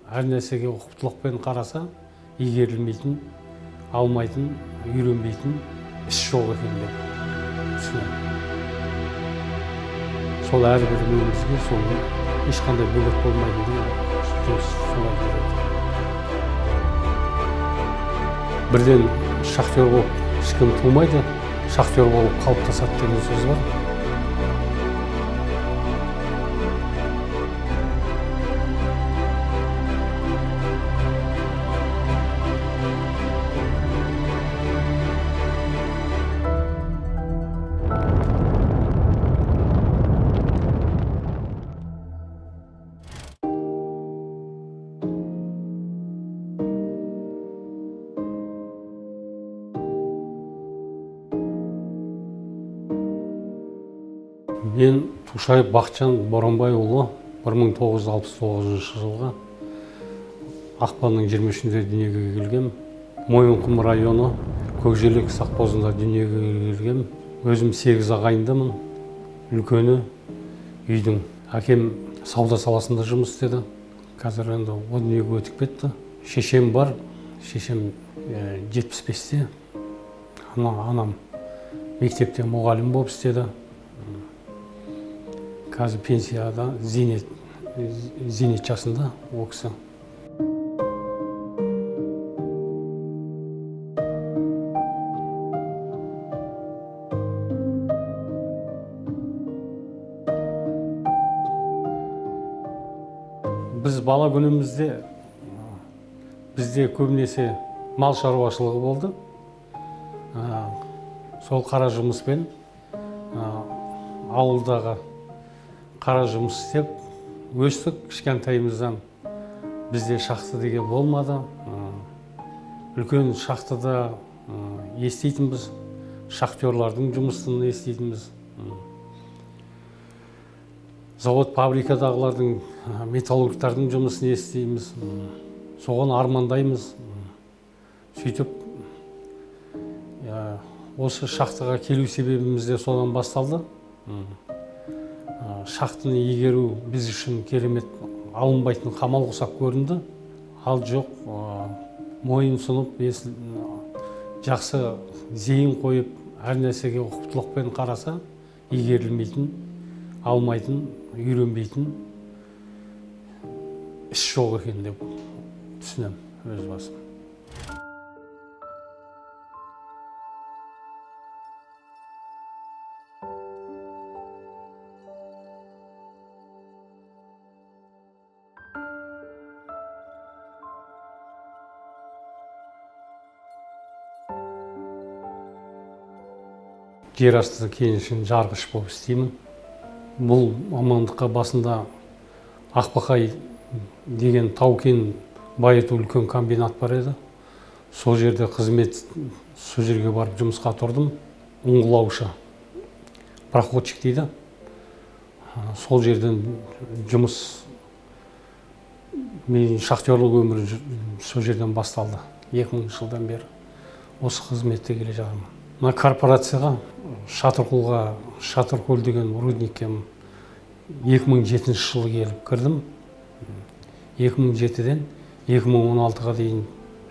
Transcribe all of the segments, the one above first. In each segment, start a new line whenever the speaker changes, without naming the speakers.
Әр нәрсеге ұқыптылықпен қараса, игерілмейтін, алмайтын, үйренбейтін іс жоқ екен деп түсінемін. Сол әрбір өмірімізге сонда ешқандай бөгет болмайтын деген жұмыс солай жүреді. Бірден шахтер болып ешкім тумайды, шахтер болып қалыптасады деген сөз бар. Мен Тушаев Бақытжан Боранбайұлы 1969 жылғы ақпанның 23-інде дүниеге келгем. Мойынқұм районы Көкжелек совхозында дүниеге келгем. Өзім 8 ағайындымын. Үлкені үйдің. Әкем сауда саласында жұмыс істеді. Қазір енді о дүниеге өтіп кетті. Шешем бар. Шешем 75-те. Анам мектепте мұғалім болып істеді. Қазір пенсияда, зейнет жасында ол кісі. Біз бала күнімізде бізде көбінесе мал шаруашылығы болды. Сол қара жұмыспен ауылдағы қара жұмыс істеп өстік. Кішкентайымыздан бізде шахта деген болмады. Үлкен шахтада еститінбіз, шахтерлардың жұмысын еститінбіз. Завод фабрикадағылардың, металлургтардың жұмысын естиміз. Соған армандаймыз. Сөйтіп осы шахтаға келу себебіміз де содан басталды. Шахтаны игеру біз үшін керемет алынбайтын қамал ұқсап көрінді. Ал жоқ, мойын сұнып, жақсы зейін қойып, әр нәрсеге ұқыптылықпен қараса, игерілмейтін, алмайтын, үйренбейтін іс жоқ екен деп түсінемін өз басым. Жер асты кенішін жарғыш болып істеймін. Бұл мамандыққа басында Ақбақай деген тау-кен байыту үлкен комбинат бар еді. Сол жерде қызмет, сол жерге барып жұмысқа тұрдым. Ұңғылаушы, проходчик дейді. Сол жерден жұмыс, менің шахтерлік өмірім сол жерден басталды. 2000 жылдан бері осы қызметте келе жатырмын. Мына корпорацияға, Шатыркөлға, Шатыркөл деген рудникке 2007 жылы келіп кірдім. 2007-ден 2016-ға дейін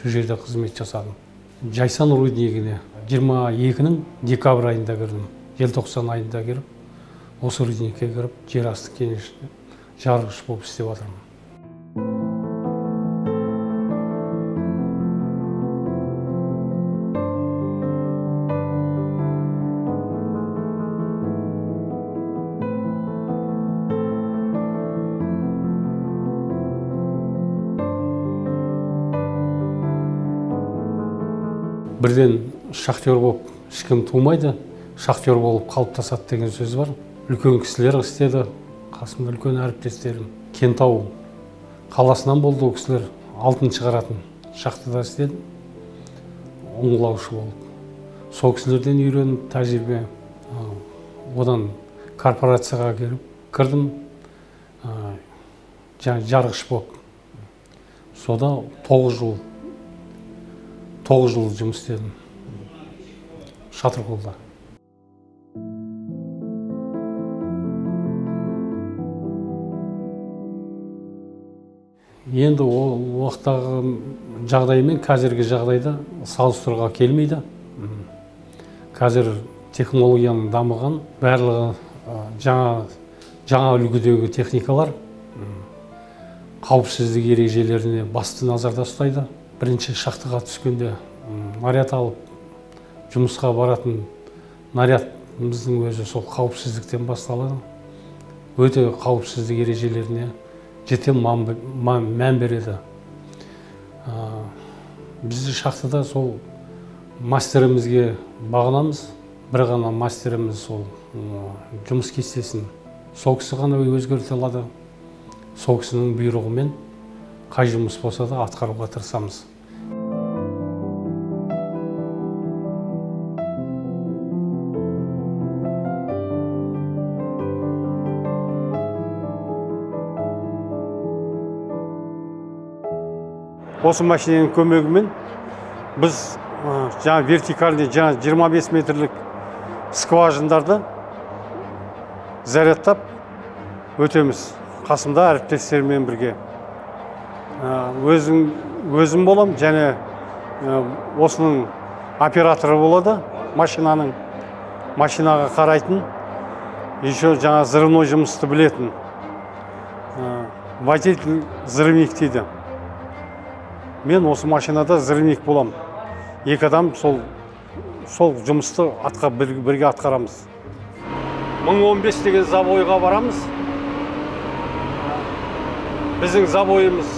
сол жерде қызмет жасадым. Жайсан руднигіне 22-нің декабрь айында кірдім. Желтоқсан айында кіріп, осы рудникке кіріп, жер асты кенішінде жарғыш болып істеп жатырмын. Бірден шахтер болып ешкім тумайды, шахтер болып қалыптасады деген сөз бар. Үлкен кісілер істеді, қасымда үлкен әріптестерім. Кентау қаласынан болды ол кісілер, алтын шығаратын шахтада істеді, ұңғылаушы болып. Сол кісілерден үйреніп, тәжірибе, одан корпорацияға келіп кірдім, жарғыш болып. Сода 9 жыл жұмыс істедім Шатыркөлде. Енді ол уақыттағы жағдаймен қазіргі жағдайды салыстыруға келмейді. Қазір технологияның дамыған, барлығы жаңа үлгідегі техникалар қауіпсіздік ережелеріне басты назарда ұстайды. Бірінші шахтаға түскенде наряд алып жұмысқа баратын нарядымыздың өзі сол қауіпсіздіктен басталады. Өте қауіпсіздік ережелеріне жете мән береді. Біз шахтада сол мастерімізге бағынамыз. Бір ғана мастеріміз сол жұмыс кестесін сол кісі ғана өзгерте алады. Сол кісінің бұйрығымен қай жұмыс болса да атқаруға тырысамыз. Осы машинаның көмегімен біз жаңа вертикальный, жаңа 25 метрлік скважиндарды зарядтап өтеміз. Қасымда әріптестеріммен бірге. Өзім болам, және осының операторы болады, машинаның, машинаға қарайтын, еще жаңа взрывной жұмысты білетін. Водитель взрывник дейді. Мен осы машинада взрывник болам. Екі адам сол жұмысты бірге атқарамыз. 1015 деген забойға барамыз. Біздің забойымыз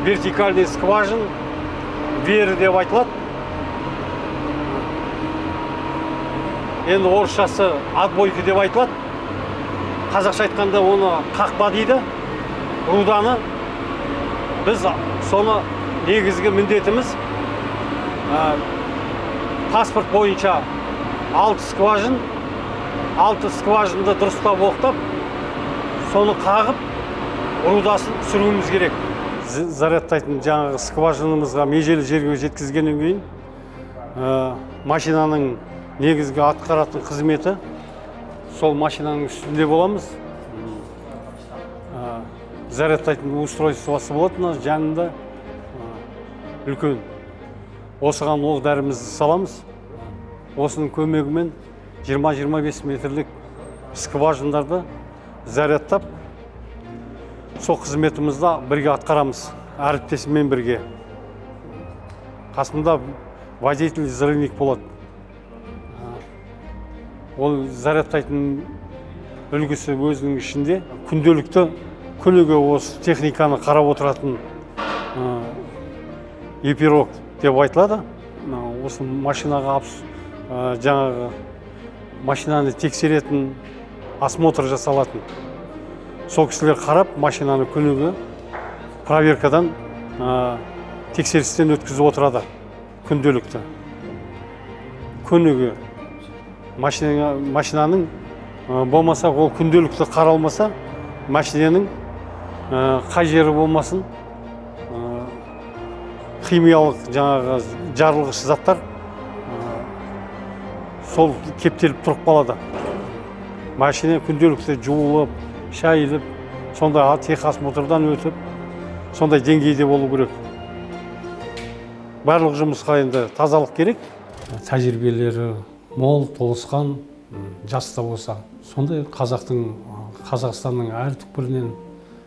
вертикальный скважин, вері деп айтылады. Енді орысшасы отбойка деп айтылады. Қазақша айтқанда оны қақпа дейді, руданы. Біз соны негізгі міндетіміз паспорт бойынша 6 скважин, 6 скважинды дұрыстап оқтап, соны қағып, рудасын түсіруіміз керек. Зарядтайтын жаңағы скважинымызға межелі жерге жеткізгеннен кейін машинаның негізгі атқаратын қызметі сол машинаның үстінде боламыз. Зарядтайтын устройствосы болады жанында үлкен. Осыған оқ дәрімізді саламыз. Осының көмегімен 20-25 метрлік скважиндарды зарядтап, сол қызметімізді бірге атқарамыз, әріптесіммен бірге. Қасымда водитель взрывник болады. Ол зарядтайтын үлгісі өзінің ішінде. Күнделікті күніге осы техниканы қарап отыратын эпирог деп айтылады. Осы машинаға жаңағы машинаны тексеретін, осмотр жасалатын. Сол кісілер қарап, машинаны күніге проверкадан, тексерістен өткізіп отырады күнделікті. Күніге машинаның болмаса, ол күнделікті қаралмаса, машинаның қай жері болмасын, химиялық жаңағы жарылғыш заттар сол кептеліп тұрып қалады. Машина күнделікті жуылып, шайылып, сондай техосмотрдан өтіп, сондай деңгейде болу керек. Барлық жұмысқа енді тазалық керек. Тәжірибелері мол, толысқан, жас та болса. Сондай Қазақстанның әр түкпірінен,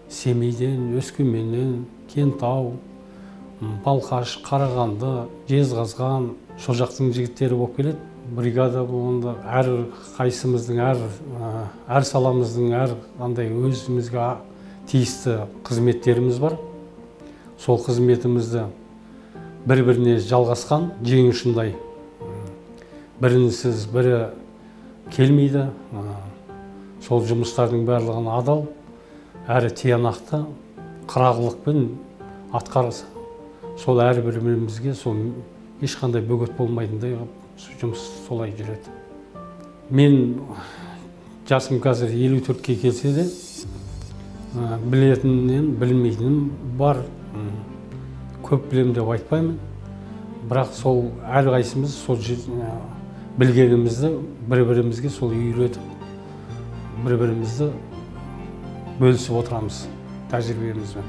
Семейден, Өскеменнен, Кентау, Балқаш, Қарағанды, Жезқазған, сол жақтың жігіттері болып келеді. Бригада болғанда әр қайсымыздың, әр саламыздың, әр қандай өзімізге тиісті қызметтеріміз бар. Сол қызметімізді бір-біріне жалғасқан жең ұшындай. Бірінсіз бірі келмейді. Сол жұмыстардың барлығын адал, әрі тиянақты, қырағылықпен атқарса, сол әрбір-бірімізге сол ешқандай бөгет болмайтындай жұмыс солай жүреді. Мен жасым қазір 54-ке келсе де, білетіннен білмейтінім бар, көп білем деп айтпаймын. Бірақ сол әрқайсымыз сол білгенімізді бір-бірімізге сол үйретіп, бір-бірімізді бөлісіп отырамыз тәжірибемізбен.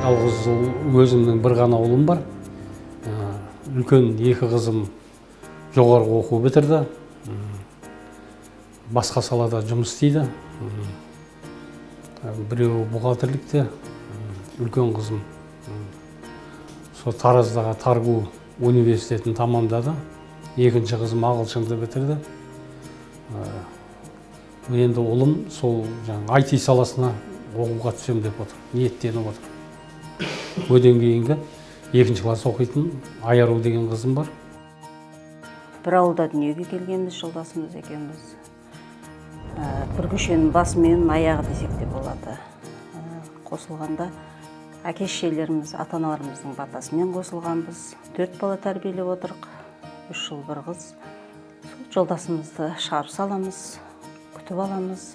Жалғыз өзімнің бір ғана ұлым бар. Үлкен екі қызым жоғарғы оқу бітірді. Басқа салада жұмыс істейді. Біреуі бухгалтерлікте, үлкен қызым сол Тараздағы Таргу университетін тамамдады. Екінші қызым ағылшынды бітірді. Енді ұлым сол жаңа IT саласына оқуға түсем деп отыр, ниеттеніп отыр. Одан кейінгі екінші класс оқитын Айару деген қызым бар.
Бір ауылда дүниеге келгенбіз, жолдасымыз екеуміз. Бір көшенің басы мен аяғы десек те болады. Қосылғанда әке шешелеріміз, ата-аналарымыздың батасымен қосылғанбыз. 4 бала тәрбиелеп отырық, 3 жыл бір қыз. Сол жолдасымызды шығарып саламыз, күтіп аламыз.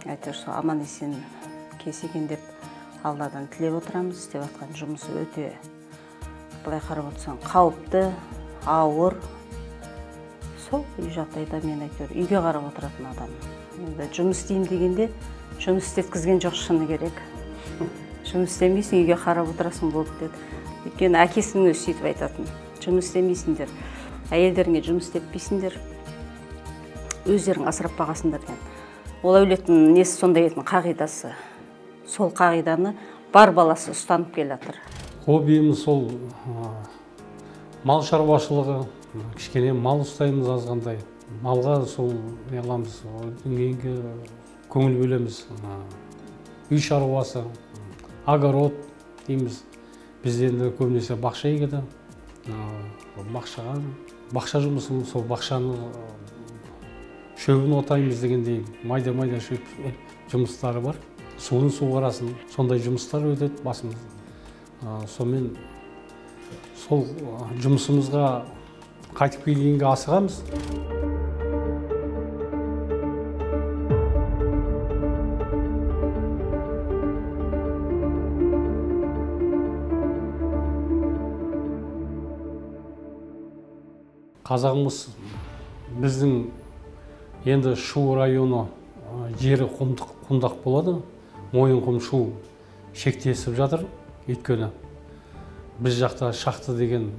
Әйтеуір сол аман есен келсе екен деп Алладан тілеп отырамыз. Істеп жатқан жұмысы өте, былай қарап отырсаң, қауіпті, ауыр. Сол үй жағдайда мен әйтеуір үйге қарап отыратын адам. Енді жұмыс істеймін дегенде жұмыс істеткізген жоқ, шыны керек. Жұмыс істемейсің, үйге қарап отырасың болды деді. Өйткені әкесінің өзі сөйтіп айтатын. Жұмыс істемейсіңдер, әйелдеріңе жұмыс істетпейсіңдер, өздерің асырап бағасыңдар деген. Ол әулеттің несі сондай етін қағидасы. Сол қағиданы бар баласы ұстанып келе жатыр.
Хоббиім сол мал шаруашылығы, кішкене мал ұстаймыз азғандай. Малға сол не аламыз, одан кейінгі көңіл бөлеміз. Үй шаруасы, огород дейміз. Бізде енді көбінесе бақша егеді. Бақшаға, бақша жұмысын, сол бақшаны шөбін отаймыз дегендей майда-майда шөп жұмыстары бар. Суын суғарасын, сондай жұмыстар өтеді басымыз. Сонымен сол жұмысымызға қайтып келгенге асығамыз. Қазағымыз біздің енді Шу районы жері құмдақ болады. Мойынқұм Шу шектесіп жатыр. Өйткені біз жақта шақты деген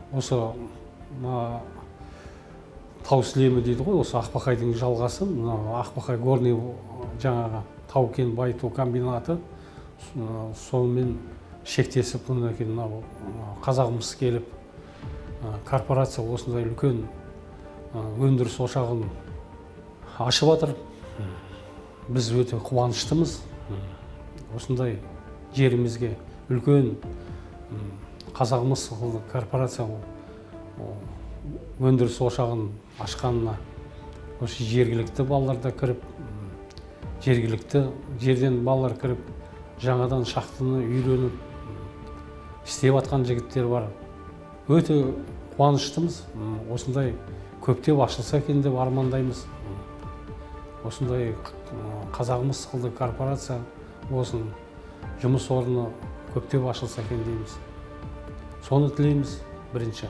осы тау сілемі дейді ғой, осы Ақбақайдың жалғасы, Ақбақай горный жаңағы тау-кен байыту комбинаты, сонымен шектесіп мынау Қазақмыс келіп корпорация осындай үлкен өндіріс ошағын ашып жатыр. Біз өте қуаныштымыз. Осындай жерімізге үлкен Қазақмыс корпорация өндіріс ошағын ашқанына осы жергілікті балалар да кіріп, жергілікті жерден балалар кіріп, жаңадан шахтаны үйреніп істеп жатқан жігіттер бар. Өте қуаныштымыз. Осындай көптеп ашылса екен деп армандаймыз. Осындай Қазақмыс сықылды корпорация болсын, жұмыс орны көптеп ашылса екен дейміз. Соны тілейміз бірінші.